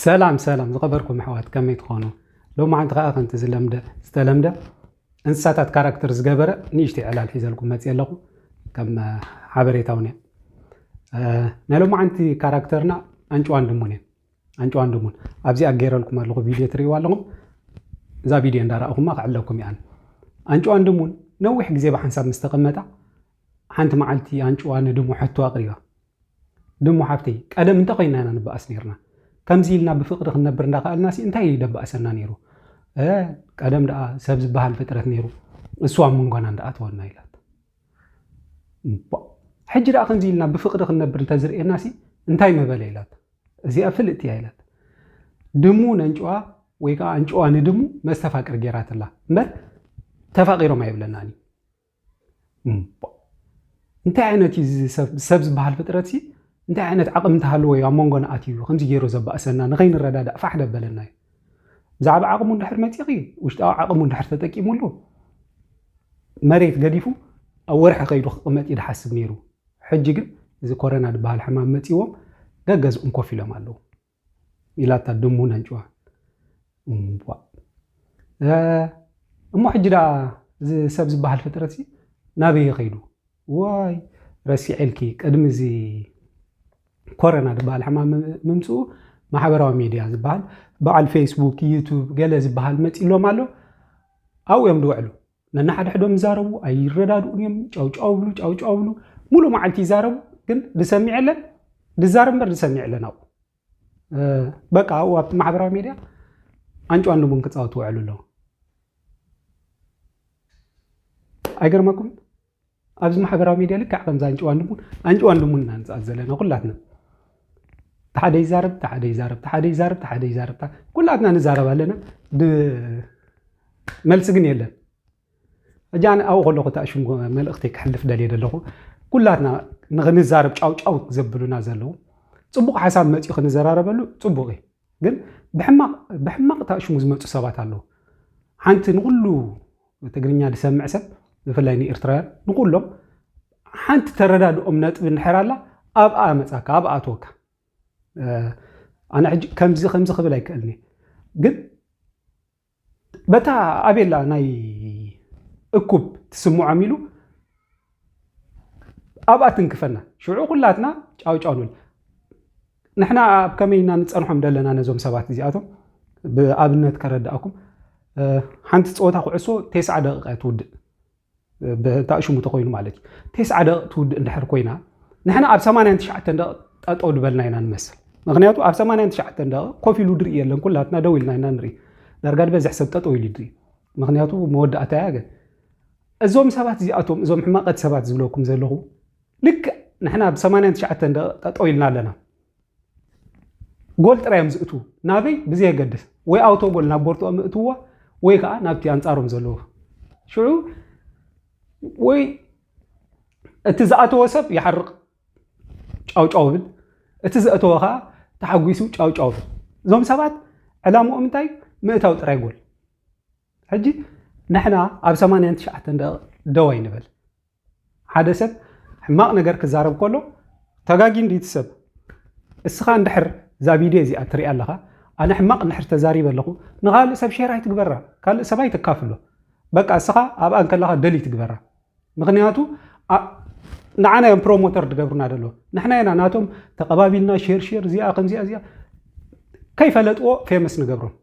ሰላም ሰላም ዝኸበርኩም ኣሕዋት፣ ከመይ ትኾኑ? ሎማዓንቲ ከኣ ከምቲ ዝለምደ ዝተለምደ እንስሳታት ካራክተር ዝገበረ ንእሽተይ ዕላል ሒዘልኩም መፅእ ኣለኹ። ከም ሓበሬታውን እየ። ናይ ሎማዓንቲ ካራክተርና ኣንጭዋን ድሙን እየን። ኣንጭዋን ድሙን ኣብዚኣ ገይረልኩም ኣለኹ፣ ቪድዮ ትርእይዋ ኣለኹም። እዛ ቪድዮ እንዳረኣኹማ ክዕለኩም እየን። ኣንጭዋን ድሙን ነዊሕ ግዜ ብሓንሳብ ምስ ተቐመጣ፣ ሓንቲ መዓልቲ ኣንጭዋ ንድሙ ሕቶ ኣቕሪባ። ድሙ ሓፍተይ፣ ቀደም እንተ ኮይንና ኢና ንበኣስ ነይርና። ከምዚ ኢልና ብፍቕሪ ክንነብር እንዳኸኣልና ሲ እንታይ ደባእሰና ነይሩ? እ፣ ቀደም ደኣ ሰብ ዝበሃል ፍጥረት ነይሩ፣ እሱ ኣብ መንጎና እንዳኣተወና ኢላት። እምቧ፣ ሕጂ ደኣ ከምዚ ኢልና ብፍቕሪ ክንነብር እንተዝርእየና ሲ እንታይ ምበለ ኢላት። እዚኣ ፍልጥቲ እያ ኢላት። ድሙ ነንጭዋ ወይ ከዓ ኣንጭዋ ንድሙ መስተፋቅር ገይራትላ እምበር ተፋቂሮም ኣይብለናን እዩ። እምቧ። እንታይ ዓይነት እዩ እዚ ሰብ፣ ሰብ ዝበሃል ፍጥረት ሲ እንታይ ዓይነት ዓቕሚ እንተሃለዎ እዩ ኣብ መንጎና ኣትዩ ከምዚ ገይሩ ዘባእሰና? ንኸይንረዳዳእ ፋሕ ደበለና እዩ። ብዛዕባ ዓቕሙ እንድሕር መፂኺ፣ ውሽጣዊ ዓቕሙ እንድሕር ተጠቂሙሉ፣ መሬት ገዲፉ ኣብ ወርሒ ከይዱ ክቕመጥ እዩ ድሓስብ ነይሩ። ሕጂ ግን እዚ ኮረና ዝበሃል ሕማም መፂዎም ገገዝኦም ኮፍ ኢሎም ኣለዉ ኢላታ ድሙ ነንጭዋ። እምቧ። እ፣ እሞ ሕጂ ደኣ እዚ ሰብ ዝበሃል ፍጥረት ሲ ናበይ ከይዱ? ዋይ፣ ረሲዐልኪ፣ ቅድሚ እዚ ኮረና ዝበሃል ሕማም ምምፅኡ ማሕበራዊ ሚድያ ዝበሃል በዓል ፌስቡክ፣ ዩቱብ ገለ ዝበሃል መፂሎም ኣሎ። ኣብኡ እዮም ዝውዕሉ። ነናሓድሕዶም ይዛረቡ፣ ኣይረዳድኡን እዮም። ጫው ጫው ብሉ፣ ጫው ጫው ብሉ፣ ሙሉእ መዓልቲ ይዛረቡ፣ ግን ዝሰምዕ የለን። ዝዛረብ እምበር ዝሰምዕ የለን ኣብኡ። እ፣ በቃ ኣብኡ ኣብቲ ማሕበራዊ ሚድያ ኣንጭዋን ድሙን ክፃወቱ ይውዕሉ ኣለዉ። ኣይገርመኩም? ኣብዚ ማሕበራዊ ሚድያ ልክዕ ከምዛ ኣንጭዋን ድሙን፣ ኣንጭዋን ድሙን ኢና ንፃወት ዘለና ኩላትና። እቲ ሓደ ይዛረብ፣ እቲ ሓደ ይዛረብ፣ እቲ ሓደ ይዛረብ፣ እቲ ሓደ ይዛረብ፣ እታ-፣ ኩላትና ንዛረብ ኣለና። ድ-፣ መልሲ ግን የለን። ሕጂ ኣነ ኣብኡ ከለኹ እታ ሽም መልእኽተይ ክሕልፍ ደልየ ዘለኹ። ኩላትና ንኽንዛረብ ጫው ጫው ዘብሉና ዘለዉ። ፅቡቕ ሓሳብ መፂኡ ክንዘራረበሉ ፅቡቕ እዩ። ግን ብሕማቕ፣ ብሕማቕ እታ ሽሙ ዝመፁ ሰባት ኣለዉ። ሓንቲ ንኹሉ ትግርኛ ዝሰምዕ ሰብ፣ ብፍላይ ንኤርትራውያን፣ ንኹሎም ሓንቲ ተረዳድኦም ነጥቢ እንድሕር ኣላ፣ ኣብኣ መጻካ፣ ኣብኣ ኣትወካ። እ፣ ኣነ ሕጂ ከምዚ፣ ከምዚ ክብል ኣይክእልን እየ። ግን በታ ኣቤላ ናይ እኩብ ትስምዖም ኢሉ ኣብኣ ትንክፈና። ሽዑ ኩላትና ጫው ጫው ንብል። ንሕና ኣብ ከመይ ኢና ንጸንሖም ደለና ነዞም ሰባት እዚኣቶም? ብኣብነት ከረድኣኩም፣ እ፣ ሓንቲ ጸወታ ኩዕሶ ተስዓ ደቂቃ እያ ትውድእ። እ፣ ብእንታ ሽሙ ተኮይኑ ማለት እዩ። ተስዓ ደቂቅ ትውድእ እንድሕር ኮይና፣ ንሕና ኣብ ሰማንያን ትሽዓተን ደቂቅ ጠጠው ዝበልና ኢና ንመስል። ምኽንያቱ ኣብ ሰማንያን ትሽዓተን ደቂቅ ኮፍ ኢሉ ድርኢ የለን፣ ኩላትና ደው ኢልና ኢና ንርኢ። ዳርጋ ዝበዝሕ ሰብ ጠጠው ኢሉ ድርኢ። ምኽንያቱ መወዳእታ እያ። ግን እዞም ሰባት እዚኣቶም፣ እዞም ሕማቐት ሰባት ዝብለኩም ዘለኹ፣ ልክዕ ንሕና ኣብ ሰማንያን ትሽዓተን ደቂቅ ጠጠው ኢልና ኣለና። ጎል ጥራይ እዮም ዝእትዉ። ናበይ? ብዘየገድስ። ወይ ኣውቶ ጎል ናብ ቦርትኦም እእትውዋ፣ ወይ ከዓ ናብቲ ኣንጻሮም ዘለዉ። ሽዑ ወይ እቲ ዝኣተወ ሰብ ይሓርቕ፣ ጫው ጫው ይብል፣ እቲ ዘእተወ ከዓ ተሓጒሱ ጫው ጫው ይብል። እዞም ሰባት ዕላምኦም እንታይ? ምእታው ጥራይ ጎል። ሕጂ ንሕና ኣብ ሰማንያን ትሽዓተን ደቂቅ ደው ኣይንበል። ሓደ ሰብ ሕማቕ ነገር ክዛረብ ከሎ፣ ተጋጊ እንድዩ እቲ ሰብ። እስኻ እንድሕር እዛ ቪድዮ እዚኣ ትሪኣ ኣለኻ፣ ኣነ ሕማቕ እንድሕር ተዛሪበ ኣለኹ፣ ንኻልእ ሰብ ሼር ኣይትግበራ፣ ካልእ ሰብ ኣይተካፍሎ። በቃ እስኻ ኣብኣ እንከለኻ ደሊት ግበራ። ምኽንያቱ ኣ-፣ ንዓና እዮም ፕሮሞተር ዝገብሩና ዘለዉ። ንሕና ኢና ናቶም ተቐባቢልና ሼር ሼር፣ እዚኣ ከምዚኣ እዚኣ። ከይፈለጥዎ ፌመስ ንገብሮም።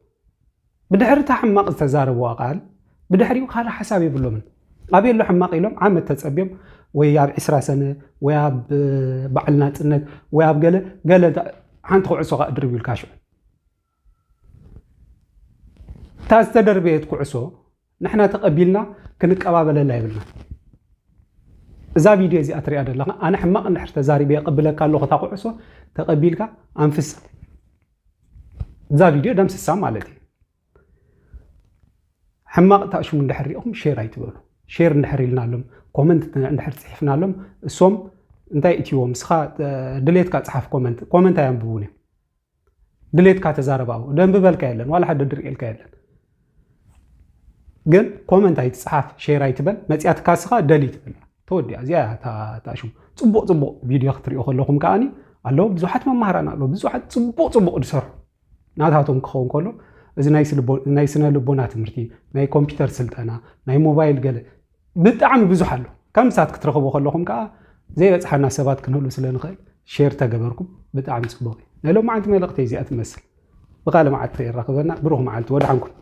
ብድሕሪ እታ ሕማቕ ዝተዛረብዋ ቃል፣ ብድሕሪኡ ካልእ ሓሳብ የብሎምን። ኣበይ ኣሎ ሕማቕ ኢሎም ዓመት ተጸብዮም፣ ወይ ኣብ ዕስራ ሰነ፣ ወይ ኣብ፣ እ፣ በዓል ናጽነት፣ ወይ ኣብ ገለ፣ ገለ እንተ-፣ ሓንቲ ኩዕሶ ከኣ ድርብ ኢልካ ሽዑ። እታ ዝተደርበየት ኩዕሶ ንሕና ተቐቢልና ክንቀባበለላ የብልና። እዛ ቪድዮ እዚኣ ትሪኣ ዘለኻ፣ ኣነ ሕማቕ እንድሕር ተዛሪበ የቐብለካ ኣለኹ፣ እታ ኩዕሶ ተቐቢልካ ኣንፍሳ። እዛ ቪድዮ ደምስሳ ማለት እዩ። ሕማቕ እታ ሽሙ እንድሕር ሪኢኹም ሼር ኣይትበሉ። ሼር እንድሕር ኢልናሎም፣ ኮመንት እንድሕር ጽሒፍናሎም፣ እሶም እንታይ እትይዎም? ንስኻ፣ እ፣ ድሌትካ ጽሓፍ ኮመንት። ኮመንት ኣየንብቡን እዮም። ድሌትካ ተዛረብ ኣብኡ። ደንብበልካ የለን፣ ዋላ ሓደ ድርኤልካ የለን። ግን ኮመንት ኣይትጽሓፍ፣ ሼር ኣይትበል፣ መጽያትካ ንስኻ ደሊት በላ። ተወዲኣ፣ እዚኣ እያ እታ፣ እታ ሽሙ። ጽቡቕ ጽቡቕ ቪድዮ ክትሪኡ ከለኹም ከኣኒ ኣለዉ፣ ብዙሓት መማህራን ኣለዉ፣ ብዙሓት ጽቡቕ ጽቡቕ ዝሰርሑ። ናታቶም ክኸውን ከሎ፣ እዚ ናይ ስልቦ- ናይ ስነ ልቦና ትምህርቲ፣ ናይ ኮምፒውተር ስልጠና፣ ናይ ሞባይል ገለ ብጣዕሚ ብዙሕ ኣሎ። ካብ ምሳት ክትረኽቡ ከለኹም ከዓ ዘይበፅሓና ሰባት ክንህሉ ስለ ንኽእል፣ ሼር ተገበርኩም ብጣዕሚ ፅቡቕ እዩ። ናይ ሎማዓንቲ መልእኽቲ እዚኣ ትመስል። ብኻልእ መዓልቲ የራኽበና። ብሩኽ መዓልቲ፣ ወድሓንኩም።